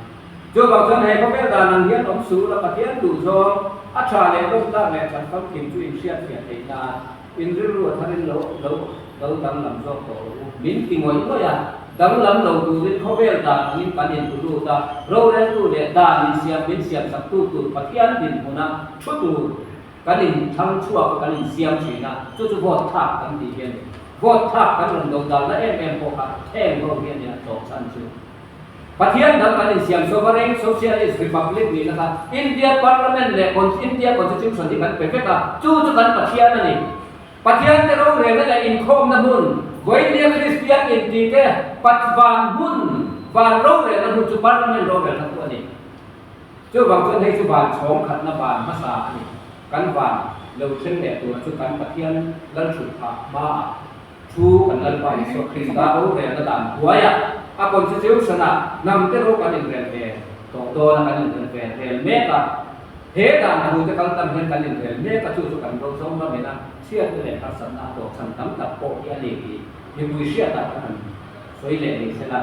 Chuvang chuan he khawvel dan ang hian awm suh la, Pathian duh zawng, a ṭha leh lawm tlak leh ṭhat famkim chu inhriat fiah theih nan, in rilru a tharin lo, lo, lo danglam zawk tawh u. Min ti ngawih ngawih a, danglam lo turin khawvel dan angin kan intu lut a, roreltu leh dan insiam, min siamsaktu tur Pathian dinhmuna ṭhu tur kan inthlang chhuak a, kan insiam ṭhin a, chu chu vote thlak kan tih hi a ni. Vote thlak kan rawn dodalna em em pawh kha heng ho hi a ni a, tawp chhan chu. Pathian dang kan insiam, sovereign socialist republic nihna kha India Parliament leh Con-, India Constitution hi kan pe vek a, chu chu kan Pathian a ni. Pathian te rorelna leh inkhawmna hmun, vawiin nia Kristian inti te pat van hmun, van rorelna hmun chu Parliament rorelna hmun a ni. Chuvang chuan hei chu van chhawng khatna van hmasa a ni. Kan van lo thleng leh tura chu kan Pathian lalṭhutphah hmaah thu kan Lalpa Isua Krista rorelna dan hnuaiah a constitution-a hnam te ro kan inrel ve tawh dawn a, kan inrel ve rel mek a. He dan thu te kal tam hian kan inrel mek a, chu chu kan ro zawng lam ina, hriat te leh harsatna a tawk chhan tam tak pawh hi a ni tih mipui hriatah kan han sawi leh ni sela.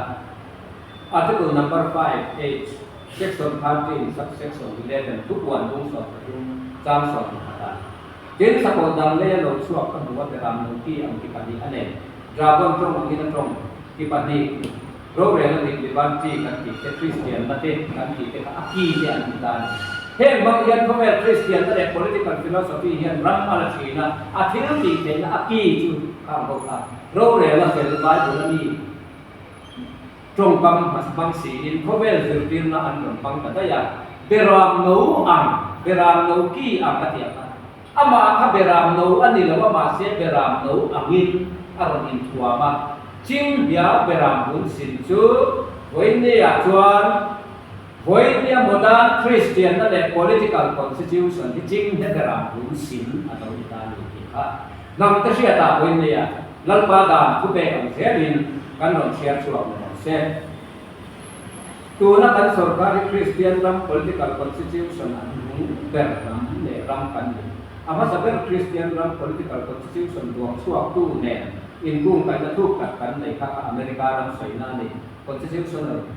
Article number five H, section thirteen, subsection eleven, Thupuan bung sawm pathum, chang sawm pakhat a. Tin, sakawr dang leia lo chhuak ka hmu a, beram no ki ang ki pahnih a nei. Dragon ṭawng angin a ṭawng ki pahnih. Rorel a nih, liberty kan tih te, Kristian mate kan tih te kha a ki te an ti ta a ni. Heng hmang hian khawvel Kristian te leh political philosophy hian ram a la ṭhin a, a thil tih theihna a ki chu kha ang ho kha. Rorel a fel Bible a ni. Ṭawngkam hmang si in khawvel zirtirna an rawn hmang ta daih a. Beram no ang, beram no ki ang a ti a kha. Amah kha beram no a ni lo a, mahse beram no angin a rawn inthuam a. Ching hia beram hun sin chu vawiinah chuan, vawiina modern Kristian te leh political constitution hi ching hia beram hun sin a lo ni ta ni tih kha. Hnam te hriatah vawiinah Lalpa dan thupek ang zelin kan rawn chhiar chhuak nawn se. Tuna kan sorkar hi Kristian ram political constitution an hung ber hnam leh ram kan ni. A hmasa ber Kristian ram political constitution duang chhuaktu nen inkung kaihna thuk tak kan nei kha kha America ram sawina a ni. Constitutional,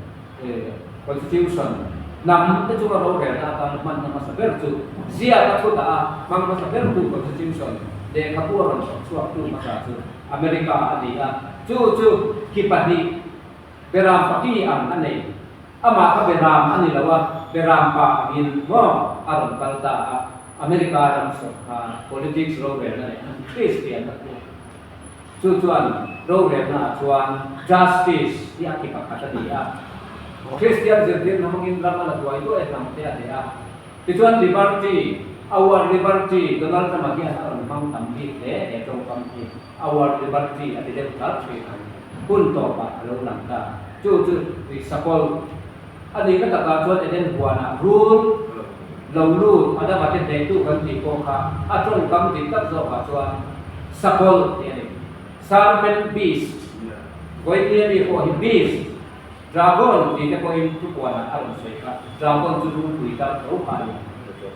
eh, constitution hnam te chunga rorelna atan hman hmasa ber chu, ziaka thu ta a hmang hmasa ber chu constitution lehkhabu a rawn chhuak chhuaktu hmasa chu America a ni a. Chu chu ki pahnih, beram pahnih ang a nei. Amah kha beram a ni lo a, beram pa angin maw a rawn kal ta a. America ram sawrkar politics rorelna leh an Kristian a pu. Chu chuan rorelna chuan justice hi a ki pakhat a ni a. Kristian zirtirna hmangin ram a la duai duai hnam te a ni a. Tichuan liberty, our liberty, Donald Trump-a hian a rawn hmang tam bik hle he ṭawngkam hi, our liberty a ti deuh tlat ṭhin ang. Hun tawpah a lo lang ta. Chu chu, i, sakawr a nihna takah chuan Eden huana rul lo lut, Adama te hnehtu kan tih pawh kha a ṭawngkam dik tak zawkah chuan sakawr tih a ni. Serpent, beast. Vawiina mi pawh hi beast. Dragon tih te pawhin Thupuana a rawn sawi kha. Dragon chu lungpui dang tho kha a ni.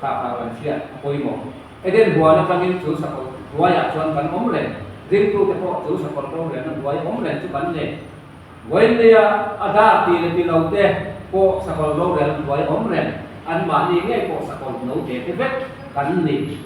Kha kha kan hriat a pawimawh. Eden huan aṭangin chu sakawr hnuaiah chuan kan awm reng. Ringtute pawh chu sakawr rorelna hnuaia awm reng chu kan ni. Vawiina a dar ti leh ti lo te pawh sakawr rorel hnuaia awm reng. Anmahni ngei pawh sakawr no te te vek kan ni.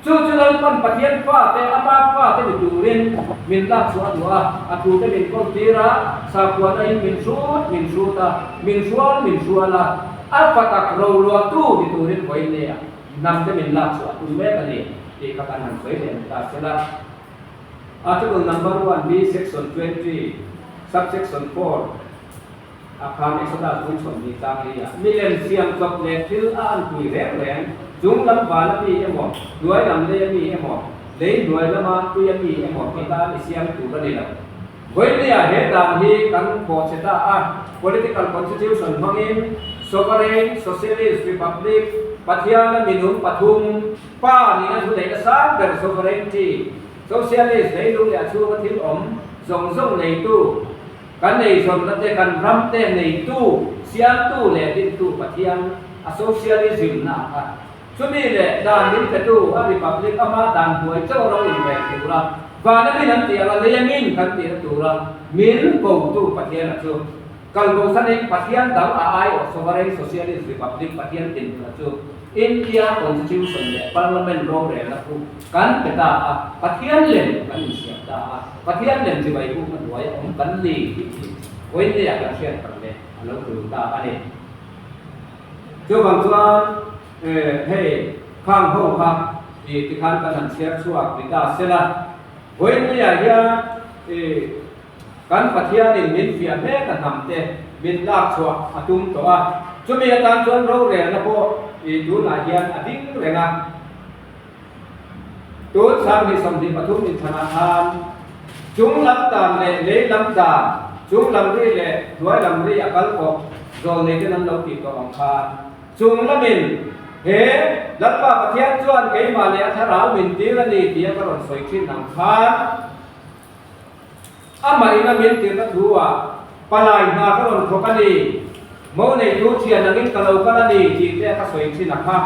Chu chu Lalpan Pathian fate, ama fate ni turin min lak chhuah duh a, a thute min kawltir a, sakhuanain min hrut, min hrut a, min hrual, min hrual a, a fa tak ro luahtu ni turin vawiina hnam te min lak chhuah tum mek a ni tih kha kan han sawi leh ta sela. Article number one B, section twenty, subsection four. A khan Exodus bung sawmhnih chang li a. Milem siam chawp leh thil a anpui reng reng, chung lam vana mi emaw, hnuai lam leia mi emaw, lei hnuai lama tuia mi emaw, mi tan i siam tur a ni lo. Vawiina he dan hi kan bawhchhe ta a, political constitution hmangin, sovereign, socialist, republic, Pathiana minung pathum, pa nihna thu neihna sang ber sovereignty, socialist, leilung leh a chhunga thil awm zawng zawng neitu, kan eizawnna te, kan ram te neitu, siamtu leh dintu Pathian a socialism na a kha. Chumi leh dan min petu a republic ama dan hnuai chauh a lo inrel tura, vana min an tih ang a, leia min kan tihna tura min kotu Pathian a chu. Kalbo sanin Pathian dang a aiawh sovereign socialist republic Pathian tin huna chu India constitution leh parliament rorelna khu kan pe ta a, Pathian lem kan insiam ta a, Pathian lem chibai khu kan hnuaia awm kan ni tih hi vawiina kan hriat tak leh a lo tul ta a ni. Chuvang chuan, eh, hei khang ho kha, i, tikhan kan han chhiar chhuak ni ta sela. Vawiina hian, i, kan Pathianin min fiah mek a hnam te min lak chhuah a tum tawh a. Chumi atan chuan rorelna pawh, i, tunah hian a ding reng a. Tun sanghnih sawmhnih pathum inthana khan, chung lam dan leh lei lam dan, chung lam ri leh hnuai lam ri a kal khawp zawlnei ten an lo tih tawh ang khan, chung lamin, he Lalpa Pathian chuan keimah leh a thlarau min tir a ni tia ka rawn sawi ṭhin ang khan, amah ina min tirna thu a, palai hna ka rawn thawk a ni, mo neitu ṭhian angin ka lo kal a ni tih te ka sawi ṭhin a kha.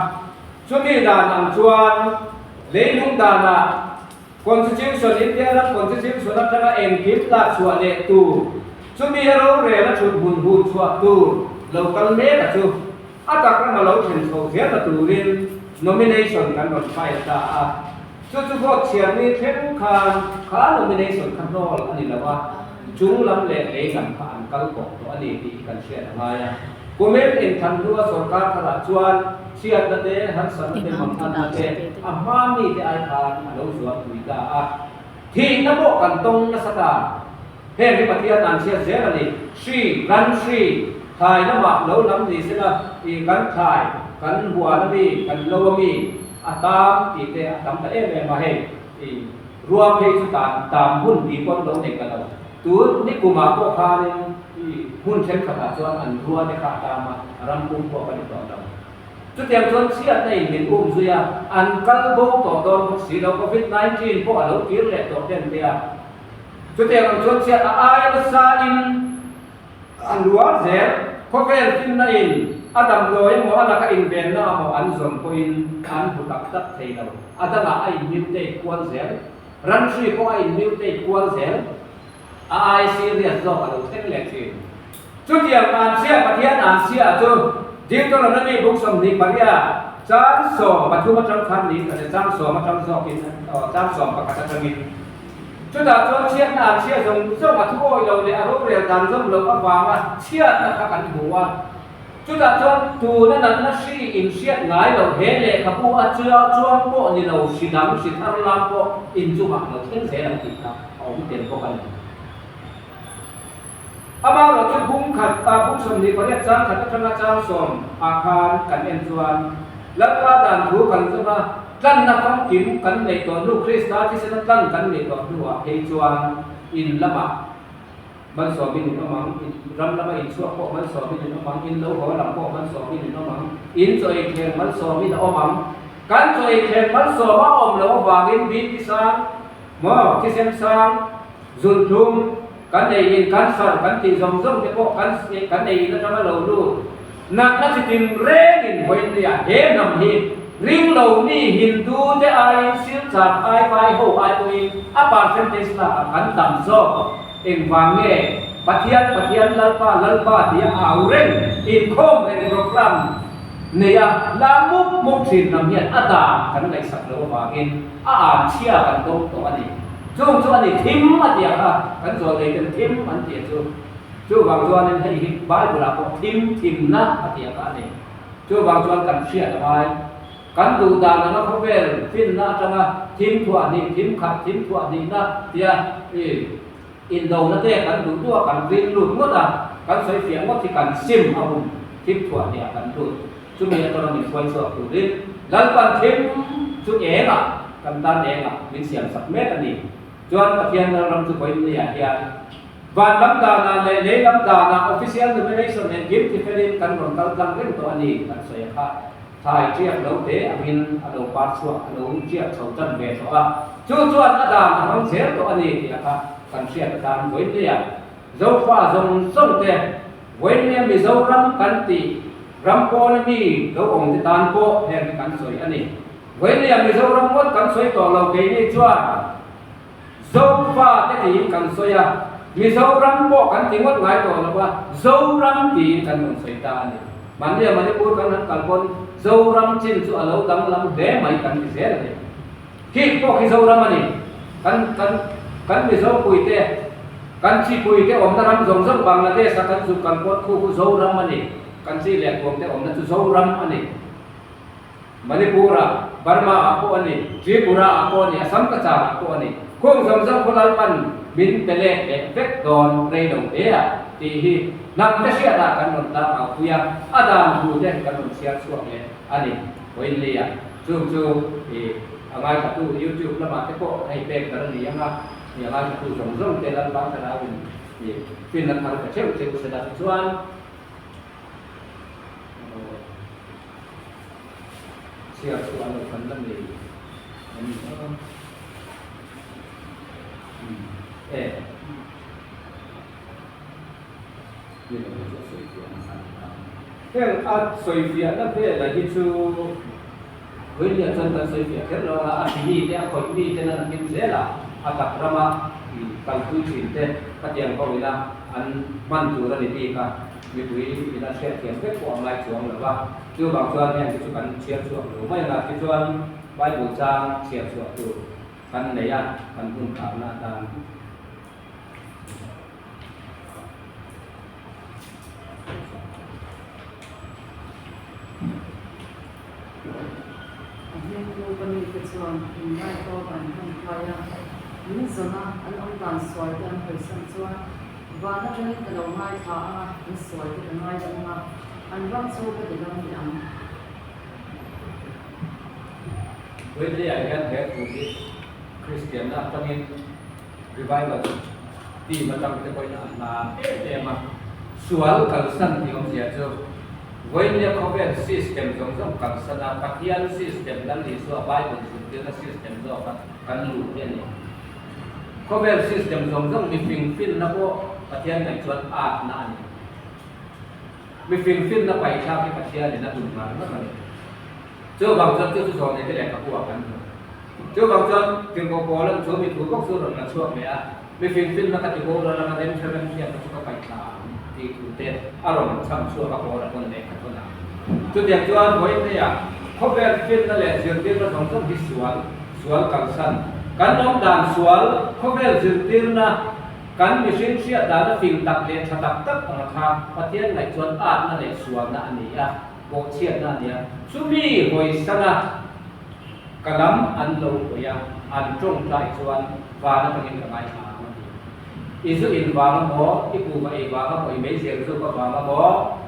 Chumi dan ang chuan, leilung dana constitution, India ram constitution atanga engkim lak chhuah leh tur, chumi a rorel a thut hmun hun chhuah tur lo kal mek a chu, a tak rama lo thlen chho zel a turin nomination kan rawn file ta a. Chu chu vote chhiar ni thleng khan kha nomination kha hnawl a ni lo a, chung lam leh lei lam kha an kal kawk tawh a ni tih kan hriat a ngai a. Kumin inthlan hnua sawrkar tharah chuan chhiatna te, harsatna te, mangthanna te, a hma mite ai khan a lo zuarpui ta a. Thihna pawh kan tawng nasa ta. Heng hi Pathian an chhiat zel a ni. Hri, ran hri, thlai lamah lo lam ni sela, i kan thlai, kan huan a mi, kan lo a mi, a tam tih te a tam ta em em a hei. I ruak phei chu tam, tam hun tih pawh lo nei ta lo. Tun nikumah pawh khanin i hmun ṭhenkhatah chuan an rua te kha a tam a, a ram pum pawh a ni tawh lo. Chutiang chuan chhiatna in min um zui a, an kal bo tawh dawn bawk si lo, covid nineteen pawh a lo kir leh tawh ten te a. Chutiang ang chuan chhiat a aia nasa in a luar zel, khawvel finna in a damdawi emaw, a laka invenna emaw an zawm pawhin an hmu tak tak thei lo. A dangah a inmute kual zel, ran hri pawh a inmute kual zel, a ai serious zawk a lo thleng leh ṭhin. Chutiang an chhia, Pathian an chhia chu Deuteronomy bung sawmhnih pariat chang sawm pathum aṭang khan ni ta le, chang sawm aṭang zawkin, aw, chang sawm pakhat aṭangin. Chutah chuan chhiatna an chhia zawng zawng a thu awi lo leh a rorel dan zawm lo avanga chhiatna kha kan hmu a. Chutah chuan tuna natna hri in hriat ngai lo, he lehkhabu a chuang chuang pawh ni lo, hri dang hri thar lam pawh in chungah lo thleng zel ang tih kha a awm tel bawk a ni. Amaherawhchu bung khat, a, bung sawmhnih pariat chang khat aṭanga chang sawm a khan kan en chuan, Lalpa dan thu kan zawng a, tlanna famkim kan neih tawh hnu, Krista thisena tlan kan neih tawh hnuah phei chuan in lamah malsawmin in awm ang, in, ram lama in chhuak pawh malsawmin in awm ang, in lo haw lam pawh malsawmin in awm ang, in chaw ei thleng malsawmin a awm ang. Kan chaw ei thleng malsawm a awm lo avangin, BP sang maw, thisen sang, zun thum, kan ei in, cancer kan tih zawng zawng te pawh kan, kan ei in aṭanga lo lut. Natna chi tin rengin vawiin nia he hnam hi ring lo mi Hindu te aiin, silchhar ai, vai ho ai pawhin a percentage lakah kan tam zawk. Engvang nge Pathian, Pathian, Lalpa, Lalpa tia au reng, inkhawm reng program neia lam muk muk ṭhin hnam hian a dan kan ngaihsak lo avangin a an chhia kan dawng tawh a ni. Chung chu a ni thim a tia kha, kan zawlnei ten thim an tia chu. Chuvang chuanin hei hi Bible-ah pawh thim thimna a tia kha a ni. Chuvang chuan kan hriat a ngai. Kan duh dan anga khawvel finna aṭanga thim thuah hnih, thim khat, thim thuah hnihna tia, i, indona te kan duh duh a, kan ring lut ngawt a, kan sawi fiah ngawt hi kan sim a um, thim thuah hnihah kan lut. Chumi aṭanga min hruai chhuak turin Lalpan thim chu engah, kan tan engah min siam sak mek a ni. Chuan Pathian Lalram chu vawiin nia hian van lam dana leh lei lam dana official nomination engkim tifelin kan rawn kal tlang reng tawh a ni kan sawi a kha. Thlai ṭiak lo te angin a lo par chhuak, a lo ṭiak chho tan ve tawh a. Chu chuan a dan a hmang zel tawh a ni tih a kha kan hriat atan vawiin nia. Zofa zawng zawng te, vawiin nia Mizoram kan tih ram pawna mi lo awm te tan pawh heng hi kan sawi a ni. Vawiin nia Mizoram ngawt kan sawi tawh lo, keini chuan Zofa te tiin kan sawi a, Mizoram pawh kan ti ngawt ngai tawh lo a, Zoram tiin kan rawn sawi ta a ni. Mahnia Manipur kan han kal pawn Zoram chin chu a lo danglam hle mai kan ti zel a ni. Khi pawh khi Zoram a ni. Kan, kan, kan Mizopui te, kan Chipui te awmna ram zawng zawng, Bangladesh-a kan zuk kal pawn khu khu Zoram a ni. Kan chi leh kuang te awmna chu Zoram a ni. Manipur-a, Burma-ah pawh a ni, Tripura-ah pawh a ni, Assam Kachar-ah pawh a ni. Khung zawng zawng khu Lalpan min pe lek leh vek dawn rei lo e a, tih hi hnam te hriatah kan rawn tlak au pui a, a dan thu te kan rawn chhiar chhuak leh a ni. Vawiin nia, chung chu, i, a ngaithlatu YouTube lamah te pawh hei pek dar a ni ang a, i, a ngaithlatu zawng zawng te Lalpa thlarauin, i, finna thar ka cheu cheu sela chuan, Chhiar chu a lo kan la nei a ni a. Hmm. Eh. Ni lo chu a sawi fiahna khan a. Heng a sawi fiahna vela hi chu Vawiin nia chuan kan sawi fiah kher lo a, a ti mi te, a khawih mi te nan kim zel a, a tak rama, um, kalpui ṭhin te, khatiang ho ila an hman tur a ni bik a, mipui ila hriatthiam vek pawh a ngai chuang lo va. Chuvang chuan heng te chu kan chhiar chhuak lo mai anga, tichuan Bible chang chhiar chhuak tur kan nei a, kan hun karna atan. A hmingtu pahnih te chuan in ngai tawk an hung khai a, min zawna an awm dan sual te an hawisan chuan, van aṭangin ka lo ngaithla anga, an sual te ka ngaidam anga, an ram chu ka ti dam ni ang. Vawiinah hian he thu hi Kristianna aṭangin revival team aṭang te pawhin a hna em em a. Sual kalsan tih awmzia chu vawiin nia khawvel system zawng zawng kalsan a, Pathian system Lal Isua Bible zirtirna system zawk a kan lut hi a ni. Khawvel system zawng zawng mi fingfinna pawh Pathian ngaihtuah atna a ni. Mi fingfinna paithlak hi Pathianin a tun ngai ngai a ni. Chuvang chuan chu chu zawng nei te leh ka puak kan hmu. Chuvang chuan tirhkoh Paula'n chu mi thu bawk chu rawn la chhuak leh a. Mi fingfinna ka ti bo rawn la, redemption kan hriat chu ka paithlak ang tih thu te a rawn chham chhuak a, Paula chuan leh ka thawn a. Chutiang chuan vawiin nia khawvel finna leh zirtirna zawng zawng hi sual, sual kalsan. Kan awm dan sual, khawvel zirtirna, kan mihring hriat dana fing tak leh ṭha tak tak ang kha Pathian ngaihtuah atna leh sualna a ni a, bawhchhiatna a ni a. Chumi hawisana ka lam an lo pawi a, an ṭawngṭai chuan van aṭangin ka ngaithla ang a ti. I zu in vang a maw, i pu va ei vang a maw, i meizel zu ka vang a maw,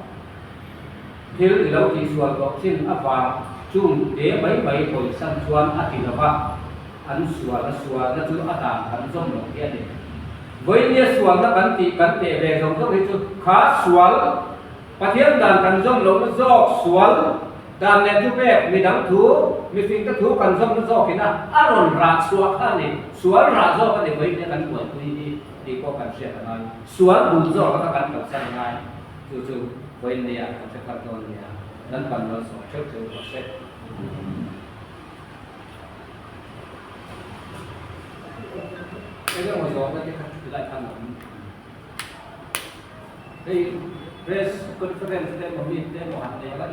thil i lo tih sual tawh chin avang chungte mai mai hawisan chuan a ti lo va, an sual, a sualna chu a dan kan zawm lo hi a ni. Vawiin nia sualna kan tih kan teh ve zawng zawng hi chu kha sual, Pathian dan kan zawm lohna zawk sual, dan leh thu pek, midang thu, mifingte thu kan zawmna zawk ina a rawn rah chhuak kha a ni. Sual rah zawk a ni, vawiin nia kan buaipui hi tih pawh kan hriat a ngai. Sual bul zawk a kha kan kalsan a ngai. Chu chu vawiin nia kan hre phar dawn nia, kan pan mal sawm ṭheuh ṭheuh rawh se. Eng emaw zawkna te kha lai khan awm. Hei, press conference te emaw, mi te emaw han nei a,